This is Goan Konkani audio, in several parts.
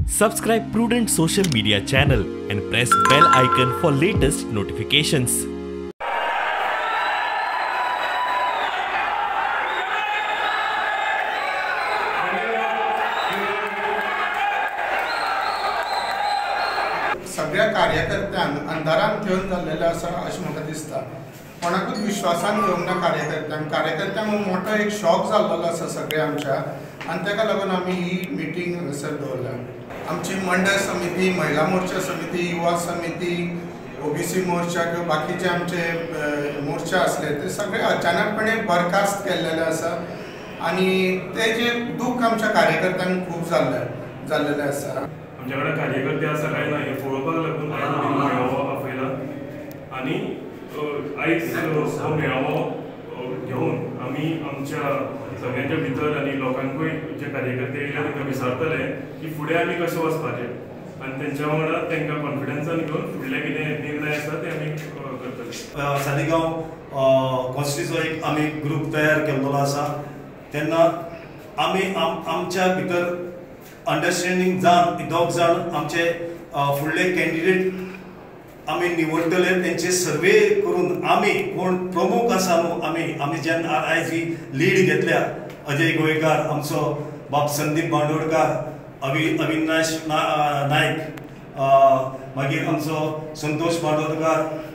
Subscribe Prudent Social Media channel and press bell icon for latest notifications. सगळ्या कार्यकर्त्यांक अंधारान घेवन जाल्लेलें आसा अशें म्हाका दिसता. कोणाकूच विश्वासान घेवंक ना कार्यकर्त्यांक. कार्यकर्त्यांक मोठो एक शॉक जाल्लो आसा सगळ्या आमच्या आनी ताका लागून आमी ही मिटींग हांगासर दवरल्या. आमची मंडळ समिती, महिला मोर्चा समिती, युवा समिती, ओबीसी मोर्चा किंवा बाकीचे आमचे मोर्चा आसले ते सगळे अचानकपणे बरखास्त केल्लेले आसा आनी ते जे दूख आमच्या कार्यकर्त्यांक खूब जाल्लेलें आसा. आमच्या कडेन कार्यकर्ते आसा काय ना हें पळोवपाक लागून आयज मेळावो आपयला आनी आयज हो मेळावो घेवन आमी आमच्या सगळ्यांच्या भितर आनी लोकांकूय जे कार्यकर्ते येयले तांकां विचारतले की फुडें आमी कशें वचपाचें आनी तेंच्या वांगडा तांकां कॉन्फिडन्सान घेवन फुडले कितें निर्णय आसा ते आमी करतले. सालिगांव कॉन्स्टिट्युएन्सीचो एक आमी ग्रूप तयार केल्लो आसा. तेन्ना आमी आमच्या भितर अंडरस्टँडींग जावन दोग जाण आमचे फुडले कॅन्डिडेट आमी निवडटले, तेंचे सर्वे करून आमी कोण प्रमुख आसा न्हू आमी आमी जेन्ना आयज ही लीड घेतल्या, अजय गोवेकार, आमचो बाब संदीप बांदोडकार, अविनाश नायक, मागीर आमचो संतोष बांदोडकार,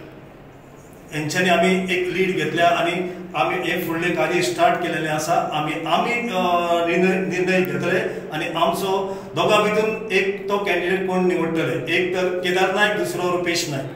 हेंच्यांनी आमी एक लीड घेतल्या आनी आमी हे फुडलें कार्य स्टार्ट केलेलें आसा. आमी आमी निर्णय घेतले आनी आमचो दोगां भितर एक तो कॅन्डिडेट कोण निवडटले, एक तर केदार नायक, दुसरो रुपेश नायक.